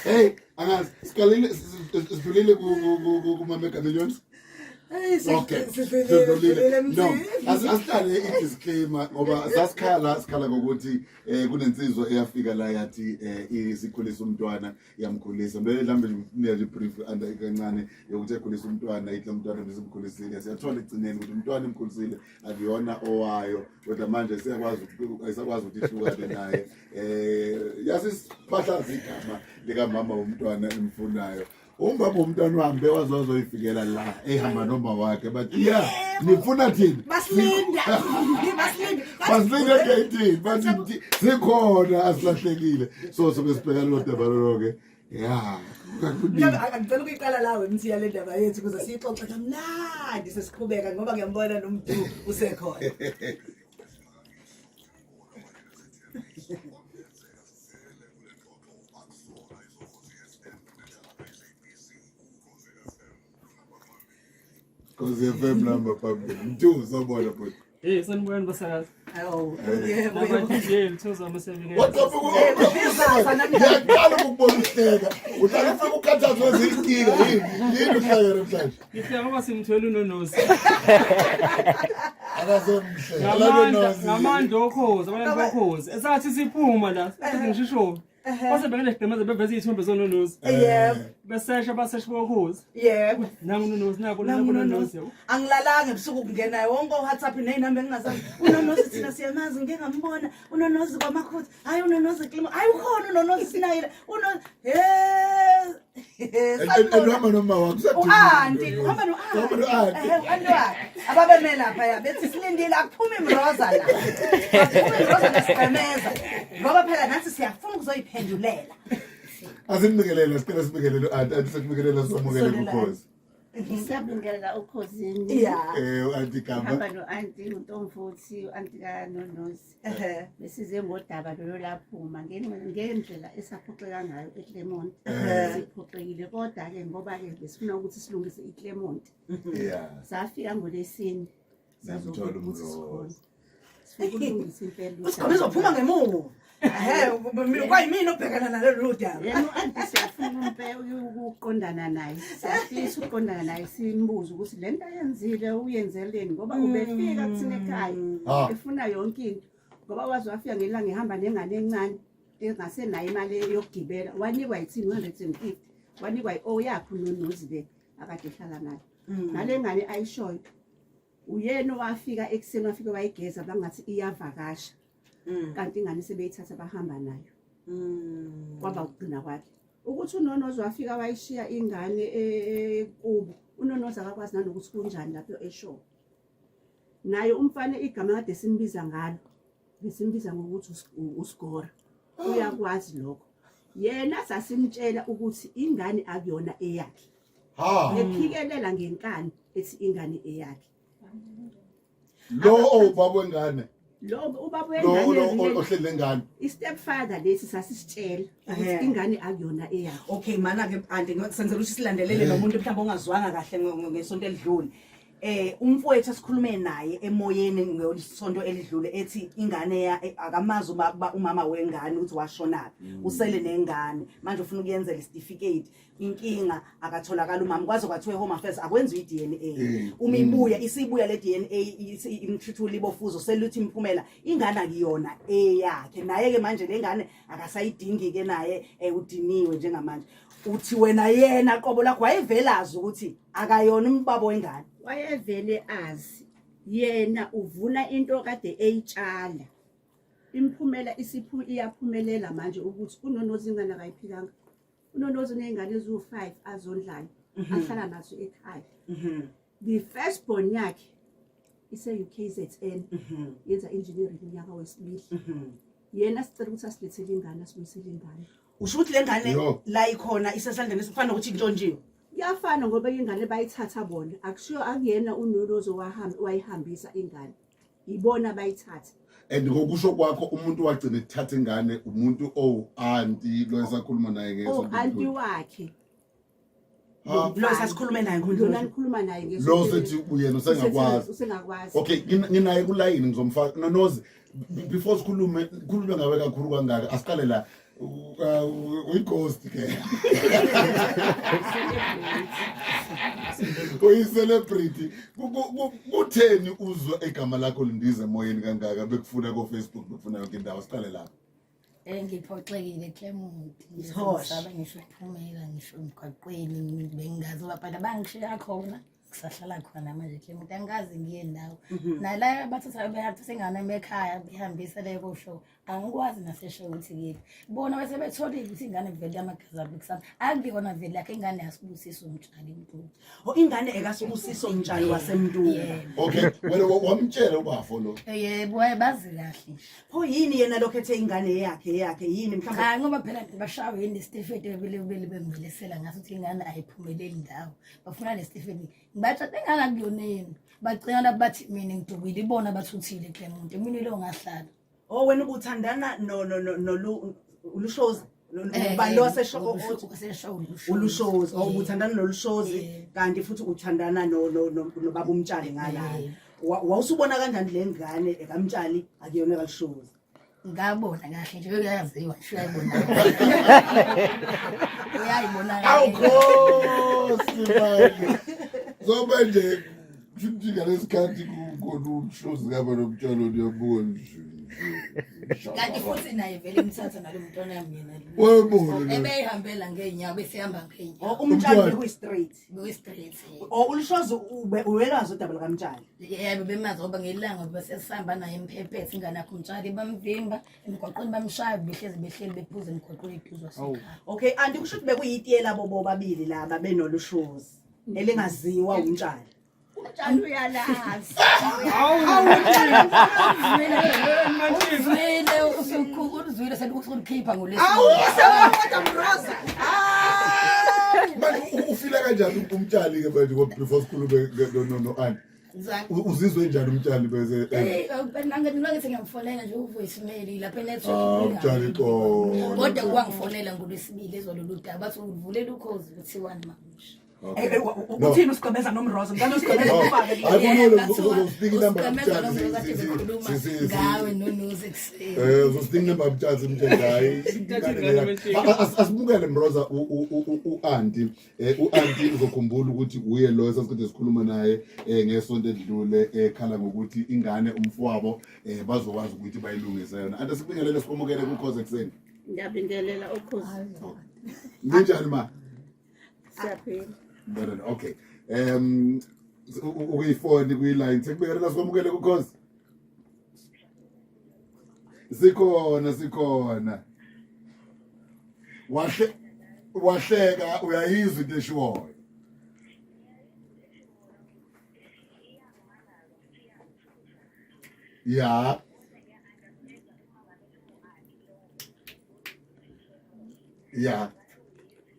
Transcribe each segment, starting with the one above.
Hey, angazi siqalile sidlulile kuma mega millions. Okay. Sidlulile. No, asihlale i-disclaimer ngoba sasikhala sikhala ngokuthi eh kunensizwa eyafika la yathi eh isikhulisa umntwana yamkhulisa. Mbele mhlambe nje nje brief under kancane yokuthi ekhulisa umntwana ithi umntwana besimkhulisile. Siyathola egcineni ukuthi umntwana emkhulisile akuyona owayo kodwa manje siyakwazi ayisakwazi ukuthi ihlukane naye. Eh yasisiphahlaza igama likamama womntwana emfunayo. Umbaba womntwana uhambe waze wazoyifikela la ehamba noma wakhe bathi yeah nifuna thina Basilinda. Basilinda. basilinda egeyitini bathi sikhona asilahlekile so sobe sibhekana nodaba lolo ke ya kakuningi Angicela ukuyiqala lawe Mthiya le ndaba yethu ukuze siyixoxe kamnandi sesiqhubeka ngoba ngiyambona noMdu usekhona. Cause FM number phambili. Mthu sawubona bhuti. Hey, sanibonani basakazi. Awu, yebo yebo. Nje Mthuza Museveni. What the fuck? Ngiyaqala ukubona uhleka. Uhlala ufika ukhathazwe zinkinga yini? Yini uhleka namhlanje? Ngihleka ngoba simthwele unonozi. Akazomhle. Ngamandla, ngamandla okhozi, abantu bokhozi. Esathi siphuma la, sithi ngishisho. Base bengene sigqemeza beveza izithombe zononozi. Yebo. Besesha basesha bokhozi. Yebo. Nangu unonozi, naku Nangu naku unonozi. unonozi. Angilalanga ebusuku kungenayo wonke uWhatsApp nezinamba engingazazi. Unonozi thina siyamazi ngike ngambona. Unonozi kwaMakhutha. Hayi unonozi klima. Hayi ukhona unonozi sinayile. Uno he. And uhamba noma wakho U-anti, uhamba no-anti. Uhamba no-anti. Ehhe, u-anti wakhe. Ababeme lapha ya bethi silindile akuphumi imroza la. Akuphumi imroza nasigqemeza. Ngoba phela nathi siyafuna ukuzoyiphendulela. Asimbikelele, sicela sibingelele u-anti, anti sekubingelela samukele Sonela. kukhozi. Siyabingelela ukhozini. Yeah. Eh u-anti gama. Hamba no-anti uNtomfuthi, u-anti kaNonozi. Ehhe. Besize ngodaba lolo laphuma ngendlela esaphoxeka ngayo eClermont. Siphoxekile kodwa-ke ngoba-ke besifuna ukuthi silungise iClermont. Yeah. Safika ngolesine. Namthola Sazobuka ukuthi umroza. sikhona. Sifuna ukulungisa impela. Usigome izophuma ngemuva. Ehe, kwayimina obhekana nalolu daba. Yena u-anti siyafuna ukuqondana naye. Siyafisa ukuqondana naye simbuze ukuthi le nto ayenzile uyenzeleni ngoba ubefika kuthina ekhaya Ah. efuna yonke into. Ngoba waze wafika ngelanga ehamba nengane encane engasenayo imali yokugibela wanikwa yithini 150 wanikwa i-O yakhe uNonozi le akade ehlala nayo. Nale ngane ayishoyo uyena owafika ekuseni wafike wayigeza bangathi iyavakasha kanti ingane sebeyithatha bahamba nayo kwaba ukugcina kwakhe ukuthi unonozi wafika wayishiya ingane ekubo unonozi akakwazi nanokuthi kunjani lapho eshow naye umfana igama kade simbiza ngalo besimbiza ngokuthi usigora uyakwazi lokho yena sasimtshela ukuthi ingane akuyona eyakhe Ha. ephikelela ngenkani ethi ingane eyakhe Lo owubaba wengane. lo ubaba Lo lo wengane ohleli nengane. i-stepfather lesi sasisitshela ukuthi Ehhe. ingane akuyona eyakhe Okay mana ke anti senzela ukuthi silandelele nomuntu mhlawumbe ongazwanga kahle ngesonto elidlule. Umfowethu esikhulume naye emoyeni ngesonto elidlule ethi ingane ya akamazi umama wengane ukuthi washonaphi. Usele nengane manje ufuna ukuyenzela isitifiketi. Inkinga akatholakala umama kwaze kwathiwa eHome Affairs akwenziwa iDNA. Uma ibuya isibuya le DNA imthuthu libofuzo seluthi imphumela ingane akuyona eyakhe. Naye ke manje lengane akasayidingi ke naye udiniwe njengamanje. Uthi wena yena qobo lakho wayevelazi ukuthi akayona umbabo wengane. Wayevele azi yena uvuna into kade eyitshala. Imphumela isiphu iyaphumelela manje ukuthi uNonozi ingane akayiphilanga. UNonozi uney'ngane eziwu-5 azondlayo ahlala nazo ekhaya. The first born yakhe ise-UKZN yenza engineering unyaka wesibili. Yena sicela ukuthi asilethele ingane asibuyisele ingane. Usho ukuthi le ngane Yo. la ikhona isesandleni esifana nokuthi intshontshiwe. Kuyafana ngoba ingane bayithatha bona akushiwo akuyena uNonozi owahamba wayihambisa ingane. Ibona bayithatha. And ngokusho kwakho umuntu wagcina ethatha ingane umuntu owu anti lo esakhuluma naye Oh ngesonto anti elidlule. wakhe. Ha. Lo esasikhulume naye Lona ngondlula. nikhuluma naye ngesonto. Lo sethi uyena usengakwazi. Usengakwazi. Okay, nginaye kulayini ngizomfaka. Nonozi before sikhulume, khulume ngawe kakhulu kangaka. Asiqale la. Uyi-ghost ke. Uyi-celebrity. Kutheni uzwa igama lakho lindiza emoyeni kangaka bekufuna ko-Facebook bekufuna yonke indawo siqale lapho. Ngiphoxekile Clement. Ngithosha. Ngisaba ngisho ukuphumela ngisho emgwaqweni bengingazi ngoba bangishiya khona. Ngisahlala khona manje Clement angikaze ngiye ndawo. Nala bathatha behathatha ingane yami ekhaya behambisa le kusho angikwazi nasesho ukuthi kuyephi. Bona bese betholile ukuthi ingane vele amagazi abo kusasa. Akuyona vele yakhe ingane yasibusiso umtshali mntu. O ingane ekasibusiso mtshali wasemntunga. Yebo. Okay, wena wamtshela ubafo lo. Yebo wayebazi kahle nje. Pho yini yena lokho ethe ingane yakhe yakhe yini mhlawumbe Cha ngoba phela bashawe yini lesitifiketi bele bele bembelesela ngaso ukuthi ingane ayiphumeleli ndawo. Bafuna lesitifiketi. Ngibatshela ingane akuyona yenu. Bagcina lapho bathi mina ngidukile ibona bathuthile kule muntu. Mina lo ngahlala. Oh wena ubuthandana no no no no ulushozi ubani lo wasesho ulushozi oh ubuthandana nolushozi kanti futhi uthandana no no nobaba umtshali ngala wawusubona kanjani le ngane ekamtshali akuyona kalushozi ngabona kahle nje uyaziwa nje uyayibona uyayibona awukhosi manje zoba nje futhi ngalesikhathi kukhona umshozi kaba nomtshalo uyabuka nje kanti futhi naye vele imthatha nalo mntwana yami yena wayebona ebeyihambela ngeenyawo besihamba ngeenyawo oh umtshali bekuyi-straight bekuyi-straight oh ulushozi ubelwazi udaba lukamtshali yebo bemazi ngoba ngelanga besesihamba naye emphephethe ingane yakho umtshali bamvimba emgwaqweni bamshaya behlezi behleli bephuza emgwaqweni eduze wasekhaya okay anti kusho ukuthi bekuyitiyela bo bobabili laba benolushozi elingaziwa umtshali Umtshali uyalazi. Uzwile uzwile selukukhipha ngolesi. Awusewakodwa Mroza. Manje ufila kanjani umtshali ke manje ngoba before sikhulume no no no anti. Uzizwe njani umtshali bese Eh nangithi ngiyamfonela nje uvoicemail lapha network. Ah umtshali xolo. Kodwa kwangifonela ngolwesibili ezwa lolu daba bathi uvulela ukhozi kuthiwani manje. Okay. Eh, eh, uthini usigqebeza nomroza ngicela usigqebeza ufake Akulula uzosidinga inamba Usigqemeza yomtshali. nomroza kade bekhuluma ngawe nonuzi ekuseni. Eh uzosidinga inamba yomtshali simtshele hayi. Asibukele Mroza u-anti. Eh u-anti uzokhumbula ukuthi uye lo esasikade sikhuluma naye eh ngesonto edlule ekhala ngokuthi ingane umfowabo eh bazokwazi ukuthi bayilungise yona. Anti sikubingelele sikwamukele kukhoze ekuseni. Ngiyabingelela ukhozi. Ninjani ma? Siyaphila. Mbona okay. Ukuyifoni kuyi-line sekubingelela sikwamukele kukhozi. Sikhona sikhona. Wahle wahleka uyayizwa into eshiwoyo. Ya. Ya.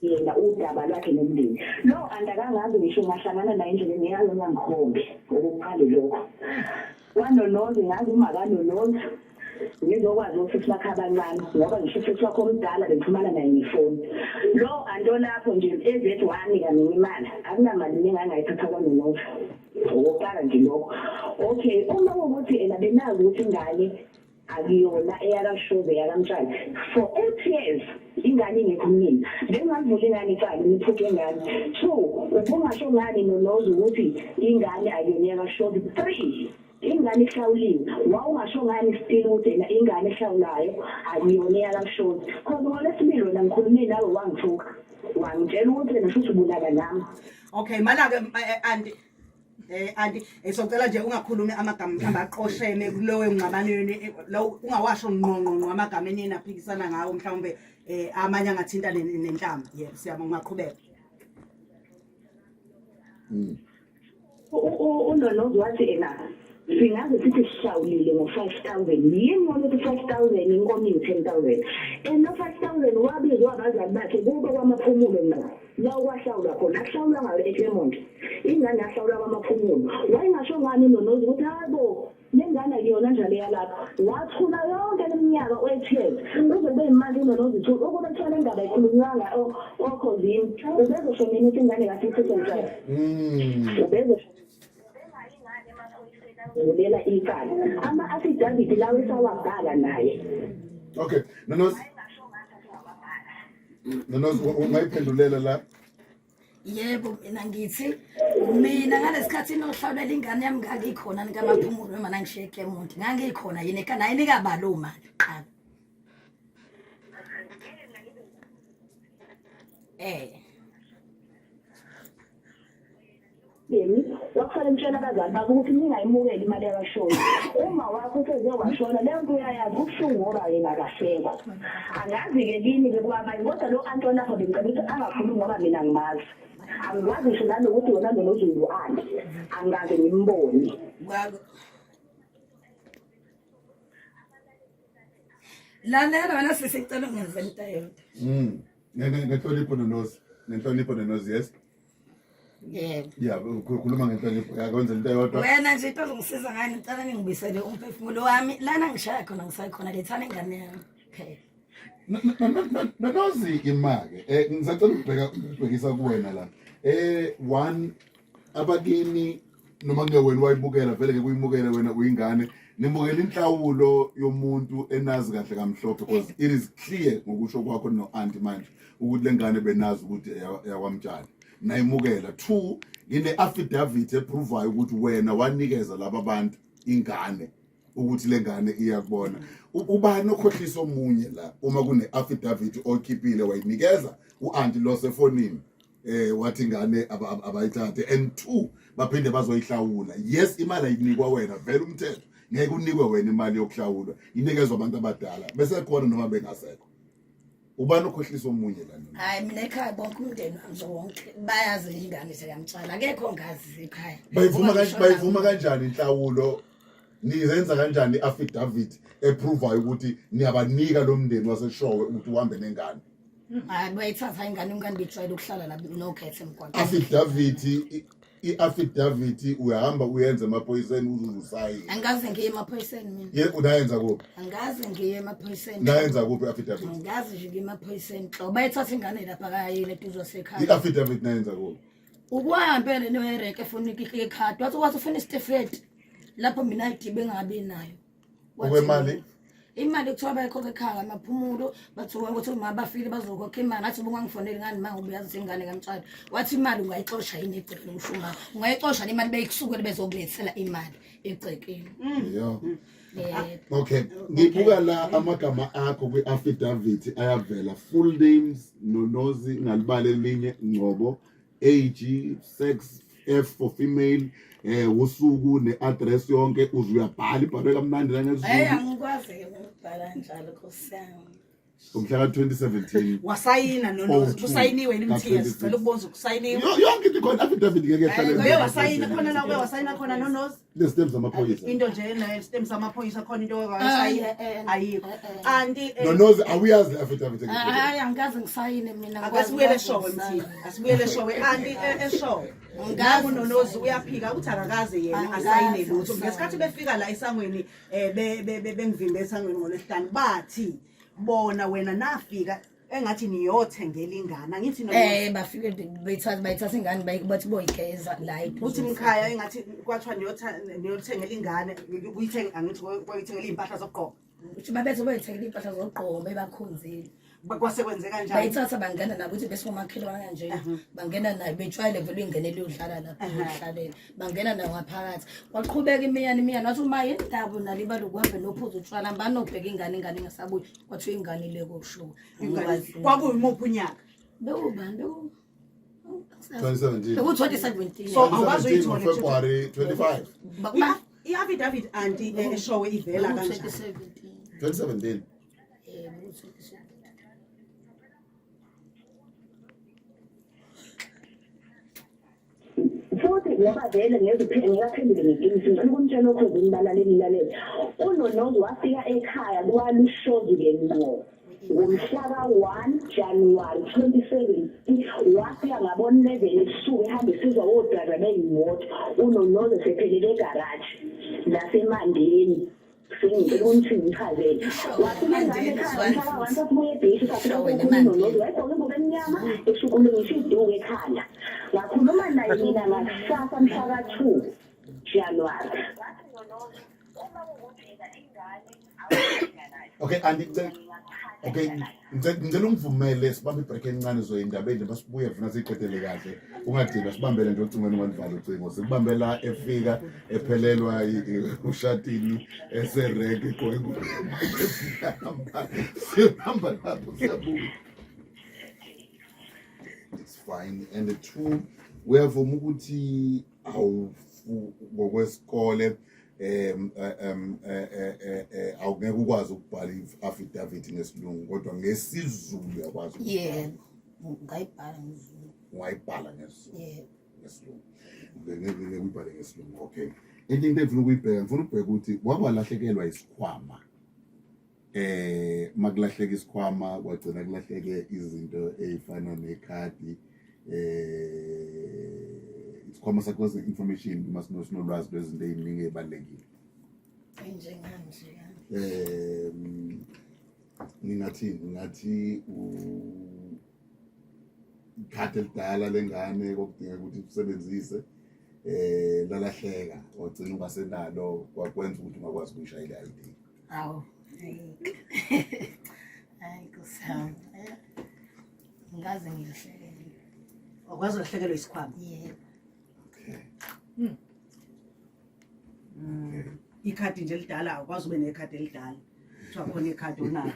Yena udaba lwakhe nomndeni lo andakangazi ngisho ngahlangana naye endleleni ngeke ngangikhombe okokuqala lokho wanonozi ngazi uma kanonozi ngizokwazi osisi bakhe abancane ngoba ngisho usisi wakhe omdala bengixhumana naye ngefoni lo anto lapho nje ezethi wanika mina imali akunamali mina engangayithatha kwanonozi okokuqala nje lokho. Okay, uma kuwukuthi ena benazi ukuthi ingane akuyona eyakashobe yakamtshali for 8 years ingane ingekho kumina bengingavula ingane icala niphuke ingane. Two, ubungasho ngani nonozi ukuthi ingane akuyona eyakashobe? Three, ingane ihlawuliwe, wawungasho ngani still ukuthi ena ingane ehlawulayo akuyona eyakashobe? Cause ngolwesibili wena ngikhulume nawe wangithuka wangitshela ukuthi wena shuthi ubulala nami. Okay, mana ke anti anti socela nje ungakhulumi amagama mhlawumbe aqosheme kuloyo ngxabanweni lo ungawasho ngqo ngqo ngqo amagama enina aphikisana ngawo mhlawumbe amanye angathinta nenhlamba. Yebo, siyabonga ungaqhubeka. Unonozi wathi ena singaze sithi sihlawulile ngo-5,000 yini ngona ukuthi 5,000 inkomo iwu-10,000 and no-5,000 wabizwa abazali bakhe kube kwamaphumulo ngqo la okwahlawulwa khona akuhlawulwa ngayo eClermont ingane yahlawulwa kwamaphumulo. Wayengasho ngani unonozi ukuthi hayi bo le ngane akuyona njalo eyalapho? Wathula yonke le minyaka o-8 years kuze kube yimanje unonozi thula ukube kuthiwa le ndaba ikhulunywanga okhozini ubezosho nini ukuthi ingane kasisise njalo ubezosho vulela icala ama-affidavit lawo esawabhala naye. Okay, Nonozi. Nonozi ungayiphendulela la. Yebo mina ngithi mina ngalesikhathi nohlawulela ingane yami ngangikhona nikamaphumulo noma nangishiye eClermont ngangikhona yini ekhaya naye nikabalo mali kuqala. Eh. Yeni wakufanele mtshela abazali bakho ukuthi ningayimukeli imali yakashoni. Uma wakho useze washona leyo nto uyayazi kubuhlungu ngoba yena akasekho. Angazi-ke kini-ke kwabanye kodwa lo anti olapho bengicela ukuthi angakhulumi ngoba mina ngimazi. Angikwazi ngisho nanokuthi wena noNozulu anti angikaze ngimbone. Lalela wena sisi ngicela ungenze into eyodwa. Ngenhlonipho noNozi. Ngenhlonipho noNozi yes. Yebo. Yeah, ukhuluma ngenhlonipho yakwenza into eyodwa. Wena nje into ozongisiza ngayo ngicela ningibuyisele umphefumulo wami lana ngishaya khona ngisayikhona lethani ingane yami. Phela. Nonozi imake ngisacela ukubheka ukubhekisa kuwena la. One abakini noma kungewena wayibukela vele ke kuyimukele wena uyingane nimukela inhlawulo yomuntu enazi kahle kamhlophe because it is clear ngokusho kwakho no auntie manje ukuthi lengane benazi ukuthi yakwamtshali nayimukela. Two, ngine affidavit eprovayo ukuthi wena wanikeza laba bantu ingane ukuthi lengane iyakubona. Ubani okhohlisa omunye la uma kune affidavit okhiphile wayinikeza uanti lo sefonini wathi ingane abayithathe and two baphinde bazoyihlawula. Yes, imali ayinikwa wena vele, umthetho ngeke unikwe wena imali yokuhlawulwa, inikezwa abantu abadala bese khona noma bengasekho. Ubani okhohlisa omunye la? Hayi mina ekhaya bonke umndeni wami wonke bayazi ingane sekamtshala, akekho ongazi ekhaya. Bayivuma kanjani, bayivuma kanjani inhlawulo? Nizenza kanjani i-affidavit eprovayo ukuthi niyabanika lo mndeni waseShowe ukuthi uhambe nengane? Hayi bayithatha ingane, ingane bejwayele ukuhlala la nokhethe emgwaqweni. Affidavit, i-affidavit uyahamba uyenza emaphoyiseni uzuze usayine. Angikaze ngiye emaphoyiseni mina. Ye unayenza kuphi? Angikaze ngiye emaphoyiseni. Nayenza kuphi i-affidavit? Angikaze nje ngiye emaphoyiseni. Xo bayithatha ingane lapha kayile eduze wasekhaya. I-affidavit nayenza kuphi? Ukuhambele noyerenke efuna ikhadi. Wathi ufuna isitifiketi. Lapho mina ID bengabi nayo. Okwemali? Imali kuthiwa bayikhokha ekhaya amaphumulo, bathiwa ukuthi uma bafile bazokhokha imali. Ngathi ubungangifoneli ngani ma ubuyazi ukuthi ingane kamtshali. Wathi imali ungayixosha yini egcekeni usho uma ungayixosha le imali beyikusukele bezokulethela imali egcekeni. Yo. Okay, ngibuka la amagama akho kwi-affidavit ayavela, full names Nonozi ngalibala elinye Ngcobo, age, sex F for female, usuku ne-address yonke uze uyabhala ibhalwe kamnandi la ngesiZulu. Hey angikwazi ukubhala njalo Nkosi yami. Ngomhla ka-2017 wasayina Nonozi, usayiniwe yini Mthiya? Sicela ukubuza ukusayiniwe. Yonke into ikhona, affidavit ngeke ihlale. Uye wasayina khona la, uye wasayina khona Nonozi. Le stamp zamaphoyisa. Into nje ne stamp samaphoyisa khona into oyisayina ayikho. Anti Nonozi awuyazi le affidavit. Hayi angikaze ngisayine mina. Akasibuyele eshowe Mthiya. Asibuyele eshowe anti eshowe. Ngaku Nonozi uyaphika ukuthi akakaze yena asayine lutho. Ngesikhathi befika la esangweni bengivimbe esangweni ngolwesihlanu bathi bona wena nafika engathi niyothengela ingane angithi no bafike bethatha bayithatha ingane bathi boyigeza la uthi mkhaya engathi kwathiwa niyothengela ingane kuyithenga angithi koyithengela impahla zokugqoka uthi babethe boyithengela impahla zokugqoka bebakhonzile kwase kwenzeka kanjani bayithatha bangena nabo uthi besingomakhelwane kanje bangena nayo bejwayele vele ingene liyodlala lapho ihlalela bangena nayo ngaphakathi kwaqhubeka imiyane imiyane wathi uma yindaba naliba lokuhambe nophuza utshwala banobheka ingane ingane ingasabuyi kwathiwa ingane ile koshuwa Kwakuyimuphi unyaka? Bewubani bewu 2017. Beku 2017. So awukwazi uyithole February 25. I-affidavit anti eshowe ivela kanjani? 2017. 2017. Yebo, 2017. Futhi ngoba vele ngingaphendule ngeqiniso ngicela ukunitshela okhozi nibalaleli nilalele uNonozi wafika ekhaya kwalushozi-ke ngqo ngomhla ka-1 Januwari 2017 wafika ngabo-11 ebusuku ehamba esizwa wodrayiva beyimoto uNonozi esephelele egaraji laseMandeni Sengicela ukuthi ngichazele. Wafika ingane ekhaya mhla ka-1 sasibuye ebhishi safika kunonozi wayegqoke ingubo emnyama eshuqule ngisho iduku ekhanda. Ngakhuluma naye mina ngakusasa mhla ka-2 Januwari. Wathi Nonozi uma kuwukuthi yena ingane awunayo. Okay, andicela Ngingakuchaza. Okay, ngicela ungivumele sibambe ibreak encane zoyindabeni masibuye funa siyiqedele kahle. Ungadinwa sibambele nje ocingweni ungalivali ucingo. Sikubambela efika ephelelwa ushatini eserenke egqoke ingubo emnyama. Sihamba lapho siyabuya. It's fine. And the two uyavuma ukuthi awu ngokwesikole um um awungeke ukwazi ukubhala i-affidavit ngesilungu kodwa ngesiZulu uyakwazi yebo ngayibhala ngesiZulu ungayibhala ngesiZulu yebo ngesilungu ngeke uyibhale ngesilungu okay into into engifuna ukuyibheka ngifuna ukubheka ukuthi wakwalahlekelwa isikhwama eh makulahleka isikhwama kwagcina kulahleke izinto ezifana nekhadi eh isikhwama sakho information uma sinolwazi lwezinto eziningi ezibalekile njenganje eh ngingathi ngingathi u ikhadi elidala lengane kokudingeka ukuthi usebenzise eh lalahleka wagcina ungasenalo kwakwenza ukuthi ungakwazi ukuyishayela i-ID Awu. Hayi Nkosi yami. Ngaze ngilahlekele. Awukwazi ulahlekelwa isikhwama. Yebo. Okay. Ikhadi nje elidala awukwazi ube nekhadi elidala. Kuthiwa khona ikhadi onalo.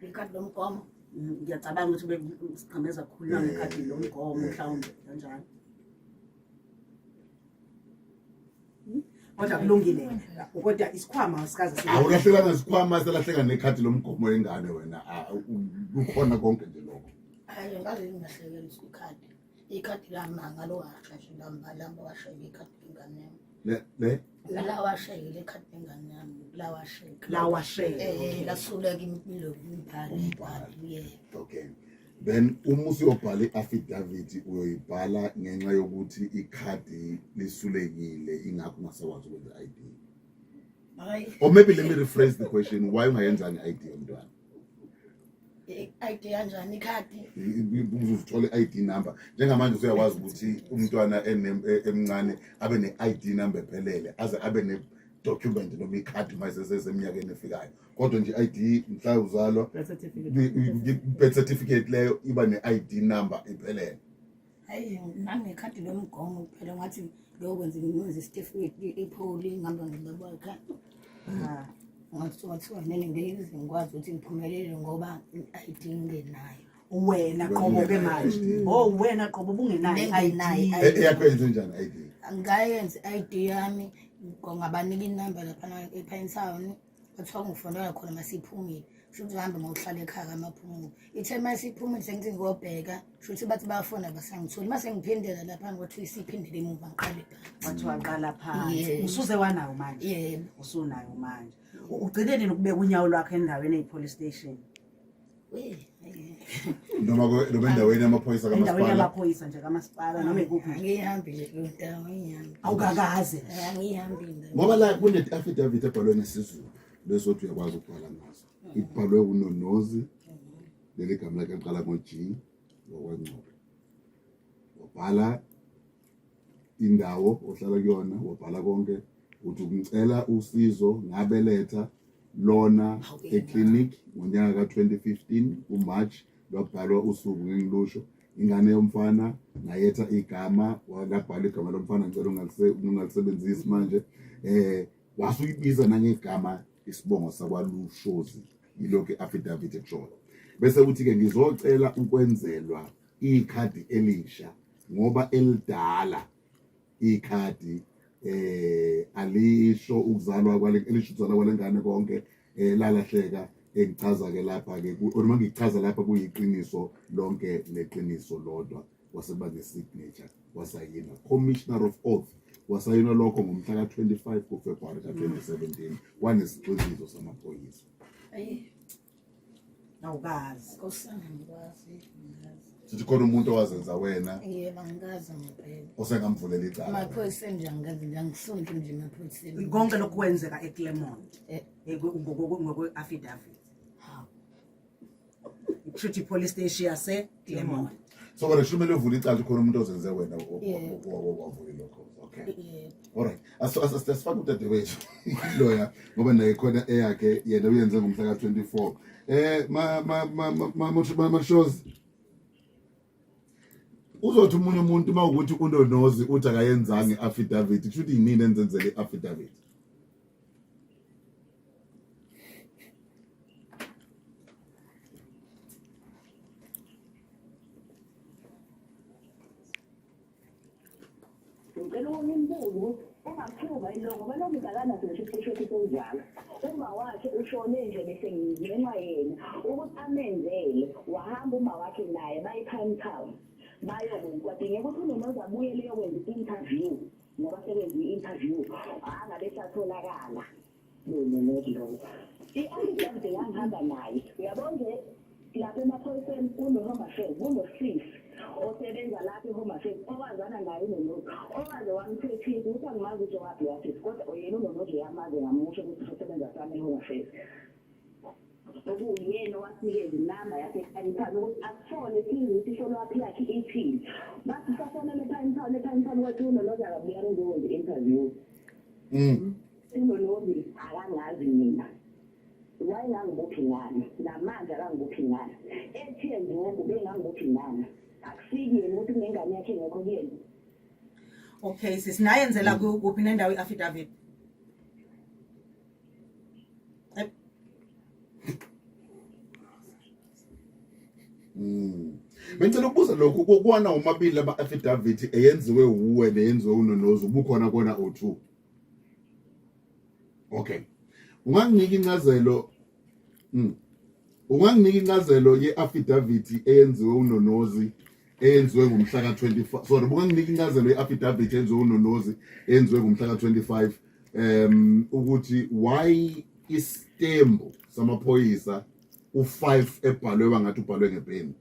Ikhadi lomgomo. Ngiyacabanga ukuthi besigqemeza kakhulu ngekhadi lomgomo mhlawumbe kanjalo. Kodwa kulungile. Kodwa isikhwama asikaze sibe. Awulahleka ngesikhwama selahleka nekhadi lomgomo wengane wena. Ah, Kukhona konke nje lokho. Hayi ngaze ngilahlekelwe ikhadi. Ikhadi lami ngalowasha nje lamba lamba washayela ikhadi lengane yami. Le le Lawashayela ikhadi lengane yami lawashayela. Lawashayela. Eh lasuleka impilo umbhalo Umbhalo. yebo. okay. Then uma usuyobhala i-affidavit uyoyibhala ngenxa yokuthi ikhadi lisulekile ingakho ungasakwazi ukwenza i-ID. Hayi Or maybe let me rephrase the question why ungayenzanga i-ID yomntwana? i-ID kanjani ikhadi? Uzothola i-ID number njengamanje usuyakwazi ukuthi umntwana emncane abe ne-ID number ephelele aze abe ne-document noma ikhadi uma eseseminyakeni efikayo kodwa nje i-ID mhla uzalwa Birth certificate. birth certificate leyo iba ne-ID number iphelele Hayi nangekhadi lomgomo kuphela ngathi ngiyokwenza ngenza isitifiketi ipholi ngihamba ngibaba ikhadi. Ah. Ngathi kwathiwa nene ngeke ngikwazi ukuthi ngiphumelele ngoba i-ID ngingenayo. Wena qobo ke manje. Oh wena qobo ubungenayo Bengenayo i-ID. i-ID. Eyakho yenze njani i-ID? Ngayenza i-ID yami ngabanika inamba laphana ePine Town kwathiwa ngifonela khona masiphumile kusho ukuthi ngihambe ngokuhlala ekhaya kamaphumulo ithe uma isiphumile sengithi ngiyobheka kusho ukuthi bathi bayafona basangitholi uma sengiphindela laphana kwathiwa isiphindele emuva ngiqale phansi Wathiwa qala phansi. Yebo. Usuze wanawo manje. yebo Usunayo manje. Ugcine nini ukubeka unyawo lwakho endaweni eyi-police station? We, hayi. Noma noma endaweni yamaphoyisa Endaweni kamasipala. yamaphoyisa nje kamasipala noma ikuphi nje. Angiyihambi nje leyo ndawo angiyihambi Awukakaze. angiyihambi indawo Ngoba la kune-affidavit ebhalwe ngesiZulu lesothi uyakwazi ukubhala ngaso. Ibhalwe uNonozi leli gama lakhe liqala ngo-G wakwaNgcobo. Wabhala indawo ohlala kuyona wabhala konke uthi ngicela usizo ngabeletha lona eclinic ngonyaka ka-2015 uMarch lwabhalwa usuku ngengilusho ingane yomfana ngayetha igama labhala igama lomfana ngicela ungalisebenzisi manje eh wasuyibiza nangegama isibongo sakwaLushozi yilokhu i-affidavit ekushoyo bese uthi-ke ngizocela ukwenzelwa ikhadi elisha ngoba elidala ikhadi eh alisho ukuzalwa kwale elisho ukuzalwa kwalengane konke eh lalahleka engichaza ke lapha ke noma ngichaza lapha kuyiqiniso lonke neqiniso lodwa waseba ne-signature wasayina commissioner of oath wasayina lokho ngomhla ka-25 kuFebruary ka-2017 wanesixoliso samaphoyisa. Awukazi. Nkosi yami angikwazi angikazi. Sithi khona umuntu owazenza wena Yebo angikazi ngempela. osengamvulela icala. Amaphoyiseni nje angikazi nje angisonti nje emaphoyiseni. Konke lokhu kwenzeka eClermont. Eh. Ngokwe-affidavit. Hawu. Kusho ukuthi i-police station yase Clermont. So kodwa kumele uvule icala khona umuntu ozenze wena Yeah. wavula lokho. Okay. Yebo. Alright. Asifake udadewethu loya ngoba naye khona eyakhe yena uyenze ngomhla ka-24. Eh ma ma ma ma ma ma shows uzothi umunye umuntu uma ukuthi unonozi uthi akayenzanga i-affidavit kusho ukuthi yinini enzenzele i-affidavit. Ngicela ukunimbuza ukuthi ungaphuva yini lokho ngoba lo muntu akanaso ngisho isishosho sokuzala. Uma wakhe ushone nje bese ngingenxa yena ukuthi amenzele wahamba uma wakhe naye baye Prime Town bayokwenza kwadingeka ukuthi unonozi abuyele eyokwenza i-interview ngoba sekwenza i-interview angabe esatholakala lononozi lowo. I-affidavit ngangihamba naye uyabona nje lapha emaphoyiseni kuno-home affairs kunosisi osebenza lapha e-home affairs owazana naye unonozi owaze wamthethisa ukuthi angimazi ukuthi owaphi wasisi kodwa yena unonozi uyamazi ngamusho ukuthi usebenza sami e-home affairs okuwuyena owasinikeza inamba yase-Pine Town ukuthi asifone sizwe ukuthi i-follow up yakhe ithini bathi safonela e-Pine Town e-Pine Town kwathi unonozi akabuya ngizokwenza i-interview. UNonozi akangazi mina wayengangibophi ngani namanje akangibophi ngani ethe ngoku bengangibophi ngani akusiki yena ukuthi kunengane yakhe engekho kuyena. Okay sisi nayenzela kuphi nendawo i-affidavit? Bengicela ukubuza lokhu kuwana omabili ama affidavit eyenziwe wuwe neyenziwe uNonozi ubukhona kona o2. Okay. Unganginika incazelo Unganginika incazelo ye-affidavit eyenziwe uNonozi eyenziwe ngomhla ka-25 sorry unganginika incazelo ye-affidavit eyenziwe uNonozi eyenziwe ngomhla ka-25 ukuthi why istembu samaphoyisa u5 ebhalwe wangathi ubhalwe ngepeni.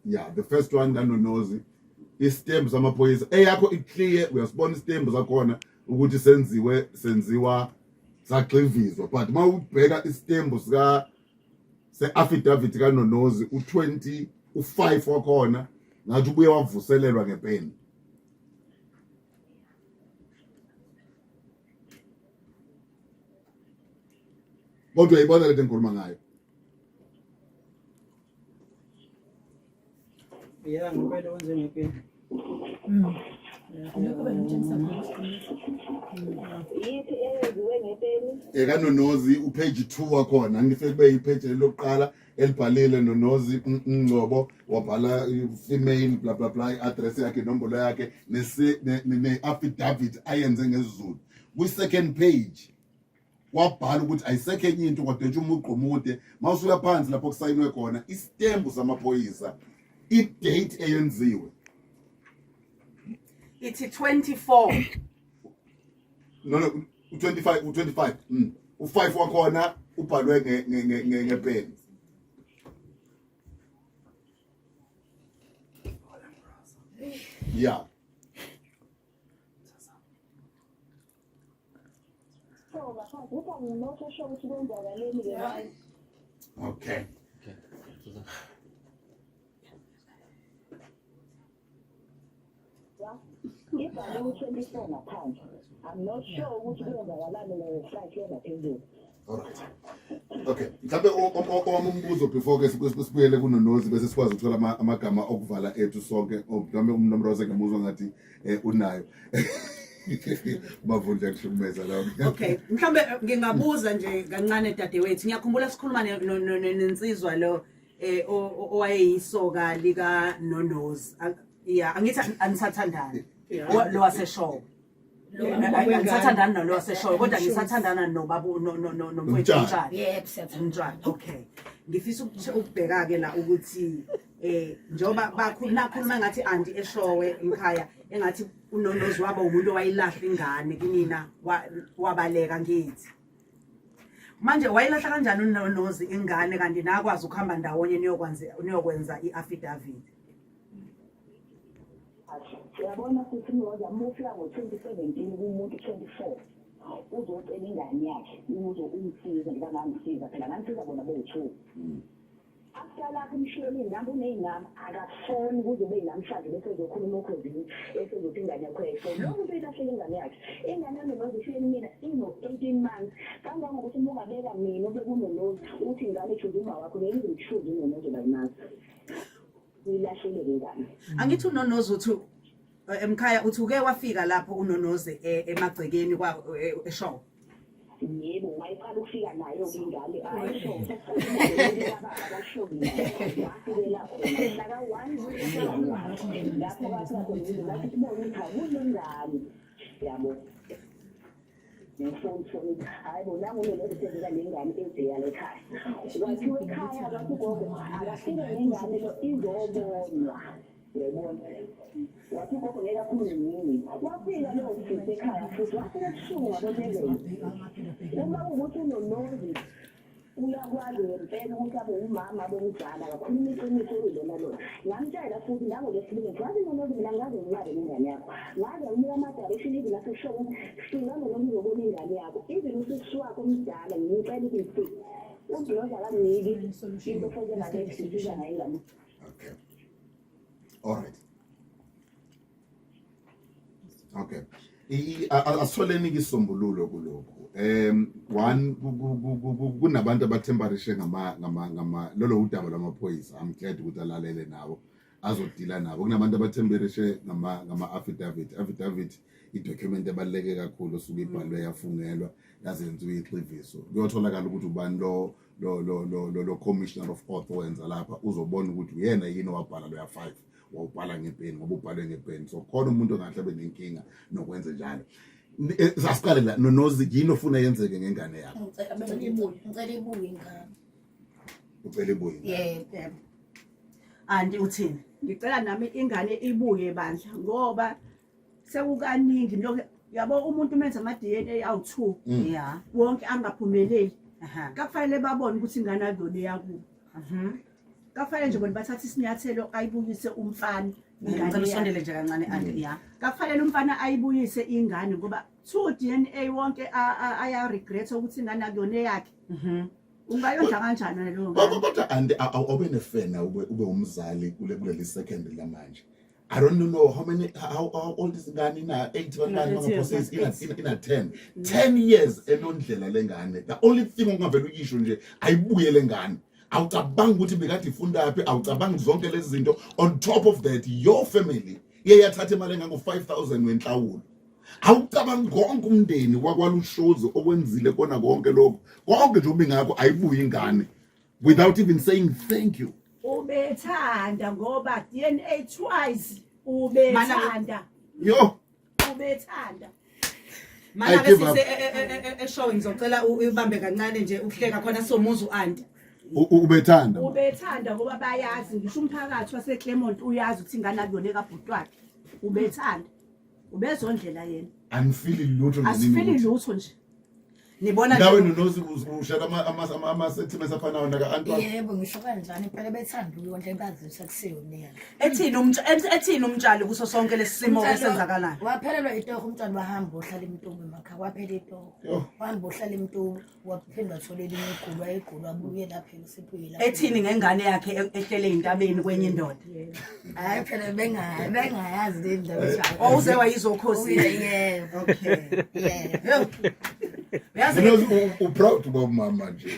Yeah, the first one kaNonozi isitembu samaphoyisa eyakho i-clear uyasibona isitembu sakhona ukuthi senziwe senziwa sagxivizwa but uma ubheka isitembu sika se-affidavit kaNonozi u-20 u-5 wakhona ngathi ubuye wavuselelwa ngepeni. Kodwa uyayibona lento engikhuluma ngayo. Yeah, ngempela wenze ngempela. Lokho bengitshengisa khona. Yithi eyenziwe ngepeni. Ekanonozi upage 2 wakhona ngifike kube ipage lokuqala elibhalile Nonozi Ngcobo wabhala female bla bla bla i-address yakhe inombolo yakhe ne-affidavit ayenze ngesiZulu. Kwi second page wabhala ukuthi ayisekho enye into kwadwetshwa umugqa omude mawusuka phansi lapho kusayinwe khona isitembu samaphoyisa i-date eyenziwe Ithi 24. No u25 u25 u5 wakhona ubhalwe ngepeni. Yeah. Okay. Ibhalwe u-24 ngaphandle. I'm not sure ukuthi kwenzakalani ngo-flight yangaphezulu. Alright. Okay. Mhlawumbe owami umbuzo before ke sibuyele kunonozi bese sikwazi ukuthola amagama okuvala ethu sonke mhlawumbe umnomroze ngemuzwa ngathi unayo. Bavundla kuhlukumeza la. Okay, mhlawumbe ngingabuza nje kancane dadewethu. Ngiyakhumbula sikhuluma nensizwa lo owayeyisoka lika Nonozi. Yeah, angithi anisathandani. Lo waseshowe. Angisathandani nalo waseshowe kodwa ngisathandana nobabu nomfowethu Mtshali. Yebo, siyathandana. Mtshali. Okay. Ngifisa ukubheka ke la ukuthi njengoba nakhuluma ngathi anti eshowe emkhaya engathi uNonozi waba umuntu owayilahla ingane kinina wabaleka ngithi. Manje wayilahla kanjani uNonozi ingane kanti nakwazi ukuhamba ndawonye niyokwenza i-affidavit? Uyabona futhi Mroza uma ufika ngo-2017 kumuntu 24 uzocela ingane yakhe uze umsize ngoba ngangisiza phela ngangisiza bona bowu-2. After lapho umshiyele iy'namba uney'namba akafoni kuze ube namhlanje bese ezokhuluma okhozini esezothi ingane yakho yayifoni. Lo muntu uyilahlele ingane yakhe. Ingane yami nonozi ifike kumina ino-18 months kangangokuthi uma ungabeka mina ube kunonozi uthi ingane choose uma wakho ngeke ize uchoose unonozi bayimazi. Uyilahlele-ke ingane. Angithi unonozi uthi emkhaya uthi uke wafika lapho unonozi emagcekeni kwa eshow. Yebo, wayeqala ukufika nayo-ke ingane ayisho wafikela khona mhlaka 1 lapho kwafika khona ukuthi ngathi sibone ukuthi hawu kunengane yabo ngifoni foni hayi bo nangu unonozi nengane ezeyala ekhaya kwathiwa ekhaya kwathi ugogo akafike nengane lo izobonwa Uyayibona? Wathi ugogo ngeke akhulume nini. Wafika lowo sisi ekhaya futhi wafika ebusuku ngabo-11. Uma kuwukuthi unonozi uyakwazi ngempela ukuthi abe umama abe umzala akakhuluma iqiniso okuyilona lona. Ngamtshela futhi nangolwesibili ngithi wazi nonozi mina ngikaze nginqabe nengane yakho. Ngaze nginika ama-direction even naseshow ukuthi fika nonozi uzobona ingane yakho. Even usisi wakho omdala ngimcela ukuthi ngifike. Unozi akanginiki into futhi engabe ngayo ingane. Okay. All right. Okay. Asitholeni isombululo kulokhu. One kunabantu abathembarishe ngama ngama ngama lolo udaba lwamaphoyisa. I'm glad ukuthi alalele nawo azodila nabo. Kunabantu abathemberishe ngama ngama affidavit. Affidavit idocument ebaluleke kakhulu osuke ibhalwe yafungelwa yazenziwa ixhiviso. Kuyotholakala ukuthi ubani lo lo lo lo lo, lo commissioner of oath owenza lapha uzobona ukuthi uyena yini owabhala loya 5 wawubhala ngepeni ngoba ubhalwe ngepeni so khona umuntu ongahle abe nenkinga nokwenze njalo sasiqale la nonozi yini ofuna yenzeke ngengane yakho ngicela ibuye ingane ucela ibuye yebo anti uthini ngicela nami ingane ibuye bandla ngoba sekukaningi lokho yabo umuntu umenza ama-DNA awu-two Yeah. wonke angaphumeleli Aha. kakufanele babone ukuthi ingane akuyona eyakubo Kakufanele nje bona bathathe isinyathelo ayibuyise umfana ingane Ngicela yakhe. usondele nje kancane anti ya. Kakufanele umfana ayibuyise ingane ngoba two DNA wonke aya-regret ukuthi ingane akuyona eyakhe. Ungayondla kanjani wena leyo ngane? Kodwa anti awube nefena ube umzali kule kuleli second lamanje. I don't know how many how old is ingane ina 8 bantwana bangaphose ina 10 10 years enondlela lengane the only thing ongavela uyisho nje ayibuye lengane awucabangi ukuthi bekade ifunda phi awucabangi zonke lezi zinto on top of that your family iye yathatha imali engango 5000 wenhlawulo awucabangi konke umndeni wakwalushozi okwenzile kona konke lokho konke nje umi ngakho ayibuye ingane without even saying thank you Ubethanda ngoba DNA twice ubethanda. Yo. Ubethanda. Mana ke sise eshow ngizocela ubambe kancane nje ukuhleka khona somuzi uanti. Ubethanda. Ubethanda ngoba bayazi ngisho umphakathi wase Clermont uyazi ukuthi ingane akuyona ekabhuti wakhe. Ubethanda. Ubezondlela yena. Anifili lutho nje. Asifili lutho nje. Nibona nawe nonozi ushela ama-sentiments afanayo naka-anti Yebo ngisho kanjani impela bethanda ukuyondla ebazisa kusiyo neyakhe. Ethini ethini umtshali kuso sonke lesimo esenzakalayo? Waphelelwa itoho umtshali wahamba ohlala emtubu emakhaya waphela itoho. Wahamba ohlala emtubu waphinde wathola elinye igulu wayegula wabuye lapha usebuyela. Ethini ngengane yakhe ehlele entabeni kwenye indoda? Hayi phela bengayazi le ndaba. Oh uze wayizwa ukhosi. Yebo. Okay. Yebo. Uyazi Nonozi u-proud uba umama nje.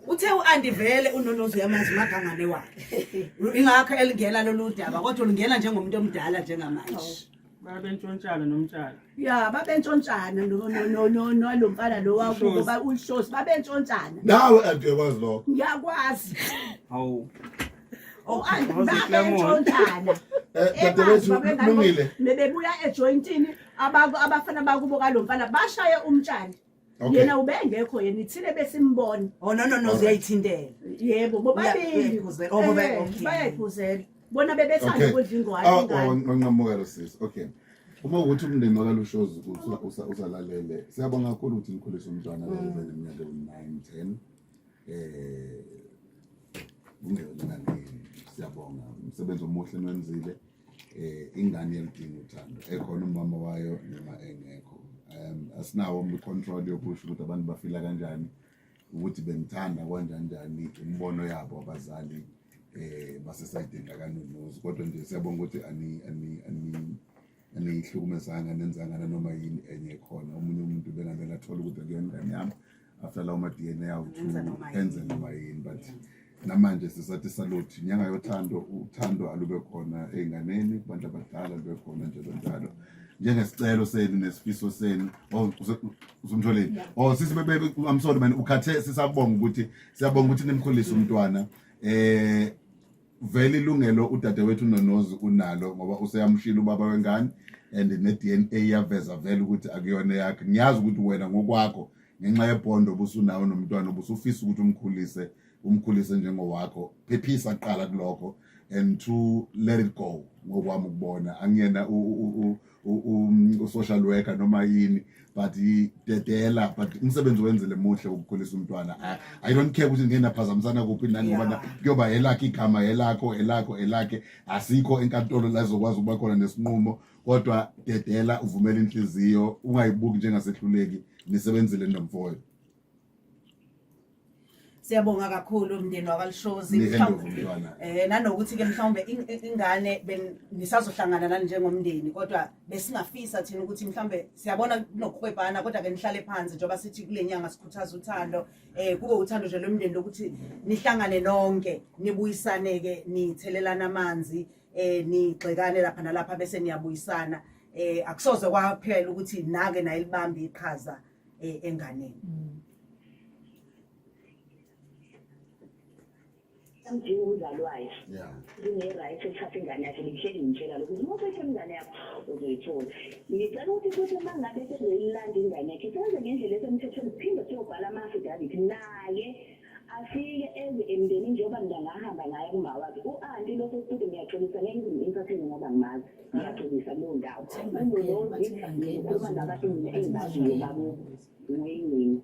Uthe u-Andy vele unonozi uyamazi umagangane wakhe. Ingakho elingena lolu daba kodwa ulingena njengomuntu omdala njengamanje. Babentshontshana nomtshali. Ya babentshontshana no no no no nalo mfana lo wakubo ba ulishozi babentshontshana. Nawe anti uyakwazi lokho. Ngiyakwazi. Hawu. U-anti babentshontshana. Dadewethu lungile. Bebebuya ejointini abafana bakubo kalomfana bashaye umtshali. Okay. Yena ubengekho yena ithile besimbona. Oh no no no uyayithintela. Yebo bobabili. Uyayiphuzela. Oh, bobe- okay. Bayayiphuzela. Bona bebethanda Okay. ukudla ingwane Oh, ingane. oh, nqamuka lo sisi. Okay. Uma ukuthi umndeni wakaLushozi usalalele. Siyabonga kakhulu ukuthi nikhulise umntwana lo ube neminyaka ewu-9 10. Kungeyona ingane siyabonga umsebenzi omuhle niwenzile. Ingane iyaludinga uthando. Ekhona umama wayo noma engekho. Asinawo control yokusho ukuthi abantu bafila kanjani. Ukuthi bengithanda kanjani njani imibono yabo abazali eh basesayidini lakaNonozi, kodwa nje siyabonga ukuthi ani ani ani aniyihlukumezanga, nenzanga nanoma yini enye khona. Omunye umuntu bengamele athole ukuthi akuyona ingane yami after lawo ma-DNA awu-two, Enza noma yini. Enze noma yini, but namanje sisathi salute inyanga yothando. Uthando alube khona ey'nganeni, kubantu abadala lube khona njalo njalo, njengesicelo senu nesifiso senu. Oh, usumtholile. Oh sisi, bebe, I'm sorry man, ukhathe. Sisabonga ukuthi, siyabonga ukuthi nimkhulise umntwana. Vele ilungelo udadewethu Nonozi unalo ngoba useyamshila ubaba wengane and ne-DNA yaveza vele ukuthi akuyona yakhe. Ngiyazi ukuthi wena ngokwakho, ngenxa yebhondo obusunawo nomntwana, obusufisa ukuthi umkhulise, umkhulise njengowakho. Phephisa kuqala kulokho and to let it go. Ngokwami ukubona, angiyena u-social worker noma yini, but dedela, but umsebenzi wenzele muhle ukukhulisa umntwana. I don't care ukuthi ngeke naphazamisana kuphi nani, ngoba kuyoba elakhe igama, elakho, elakho, elakhe. Asikho enkantolo la ezokwazi ukuba khona nesinqumo, kodwa dedela, uvumela inhliziyo, ungayibuki njengasehluleki. Nisebenzile nomfoyo. Siyabonga kakhulu umndeni wakwaLishozi. Ni-hand over umntwana. Nanokuthi ke mhlawumbe ingane nisazohlangana nani njengomndeni, kodwa besingafisa thina ukuthi mhlawumbe siyabona kunokuhwebhana, kodwa ke nihlale phansi, njengoba sithi kule nyanga sikhuthaza uthando, kube uthando nje lomndeni lokuthi nihlangane nonke, nibuyisane ke, nithelelana amanzi, nigxekane lapha nalapha bese niyabuyisana. Akusoze kwaphela ukuthi nake naye libambe iqhaza enganeni. Mjinga uzalwayo une-right ukuthatha ingane yakhe. Ngihleli ngitshela lokhu ukuthi uma usayithola ingane yakho uzoyithola. Ngicela ukuthi futhi uma ngabe sezoyilanda ingane yakhe, senze ngendlela esemthethweni, siphinde siyobhala ama-affidavit, naye afike eze emndenini, njengoba mina ngahamba ngaya kuma wakhe u-anti lo sestudio. Ngiyaxolisa, ngeke ngize ngi-entertain ngoba ngimazi. Ngiyaxolisa kuleyo ndawo. UNonozi ngikhuluma nabantu mina engibaziyo bakubo nguyini.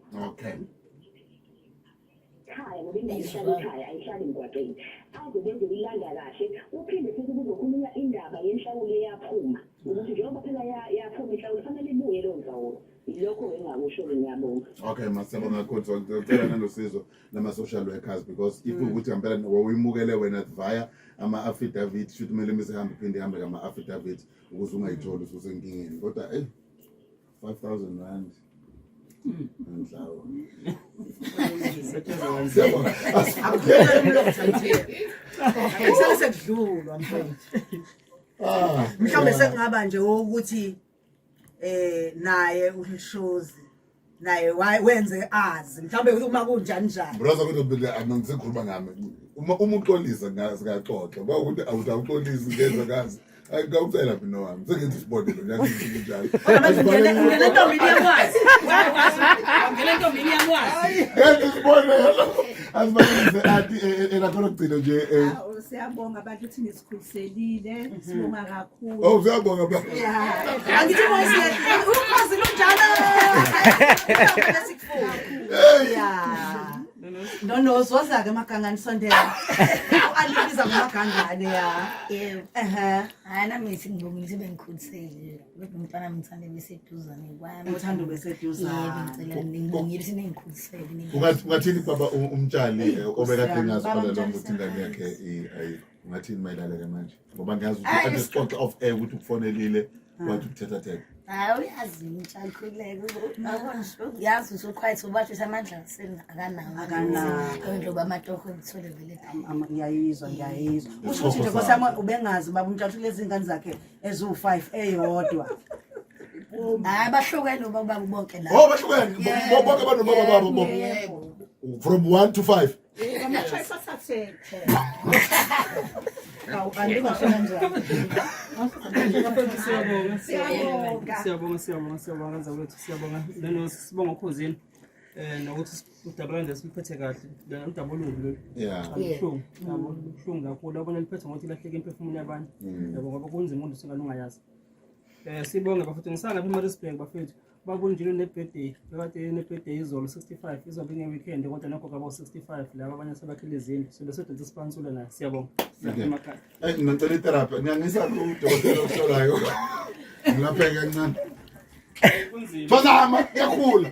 Ekhaya, ngoba ingane ihlala ekhaya, ayihlali emgwaqeni, aze bezoyilanda kahle. Kuphinde futhi kuzokhulunywa indaba yenhlawulo eyaphuma, ukuthi njengoba phela yaphuma inhlawulo, fanele ibuye leyo nhlawulo. Yilokho engingakusho-ke, ngiyabonga. Okay, masiyabonga kakhulu. Sicela nalosizo lama-social workers, because if ukuthi ngempela wawuyimukele wena via ama-affidavit, shuthi kumele mise ihambe, iphinde ihambe ngama-affidavit ukuze ungayitholi ususenkingeni. Kodwa eyi, 5000 rand nhlawo. Siyabonga. Sele sekudlulwa, mfowethu. Ah, mhlawumbe sekungaba nje ukuthi naye uLishozi naye wenze azi mhlawumbe uma kunjani njani. Brother, kodwa phela angisekhuluma ngami. Uma uxolisa singaxoxa. Ngoba ukuthi awuthi awuxolisi ngeza kazi. Ngawucela mina wami. Sengenza isibonelo nje, angithi kunjalo. Kodwa manje ungene entombini yakwazi, ungene entombini yakwazi. Ngenza isibonelo. Asibalise athi elakho lokugcina nje. Awu, siyabonga abantu ukuthi nisikhuliselile, sibonga kakhulu. Oh, siyabonga ba. Angithi voice yethu ukhozi lunjalo lesikufuna. Yeah, no, zwaza-ke emagangane, sondela, alibiza ngomagangane ya. Yebo. Ehe. Hhayi, nami ngithi ngibonga ukuthi bengikhulisele, kodwa umntwana ngithanda beseduzane kwami. Uthanda ubeseduzane. Yebo, ngicela ngibongile ukuthi ningikhulisele. Ungathini baba umtshali obekade Nkosi yami, engazi baba khona Mtshali, ukuthi ingane yakhe ayikho? Ungathini mayelana manje? Ngoba ngiyazi ukuthi ade sixoxe off air ukuthi ukufonelile wathi ukuthetha thetha. Hayi, uyazi umtshali, khululeka, uyazi usukhwayitha ubathi amandla akanawo. Akanawo. Njengoba amatoho ebithole vele. Ngiyayizwa, ngiyayizwa. Usho ukuthi nje, nkosi yami, ubengazi baba umtshali ukuthi lezi ngane zakhe eziwu-5 eyodwa. Hayi, bahlukene ubaba bonke la. Oh, bahlukene bonke banobaba babo bo. Yebo. From 1 to 5. Ama-choice athathele. Awu, andingasho kanjani. Bafethu, siyabonga. Siyabonga. Siyabonga, siyabonga, siyabonga nzakwethu, siyabonga. Leno sibonga okhozini. Nokuthi udaba kanje siliphethe kahle. Lona udaba olubi lolu. Lubuhlungu. Yabo, lubuhlungu kakhulu. Yabona liphethe ngokuthi ilahleke imphefumulo yabantu. Yabo, ngoba kunzima umuntu usengane ungayazi. Sibonge bafethu, ngisala lapha eMaritzburg bafethu. Bakunjilo ne-birthday, bekade ne-birthday izolo 65, izobe inge-weekend, kodwa nokho kabo 65 laba abanye sebakhile izindlu. Sobe sodonsa isipansula naye. Siyabonga. Siyabonga emakhaya. Eh, ngicela itherapy. Ngiyangisa kudokotela ohlolayo. Ngilapheke kancane. Kunzima. Phazama, iyakhula.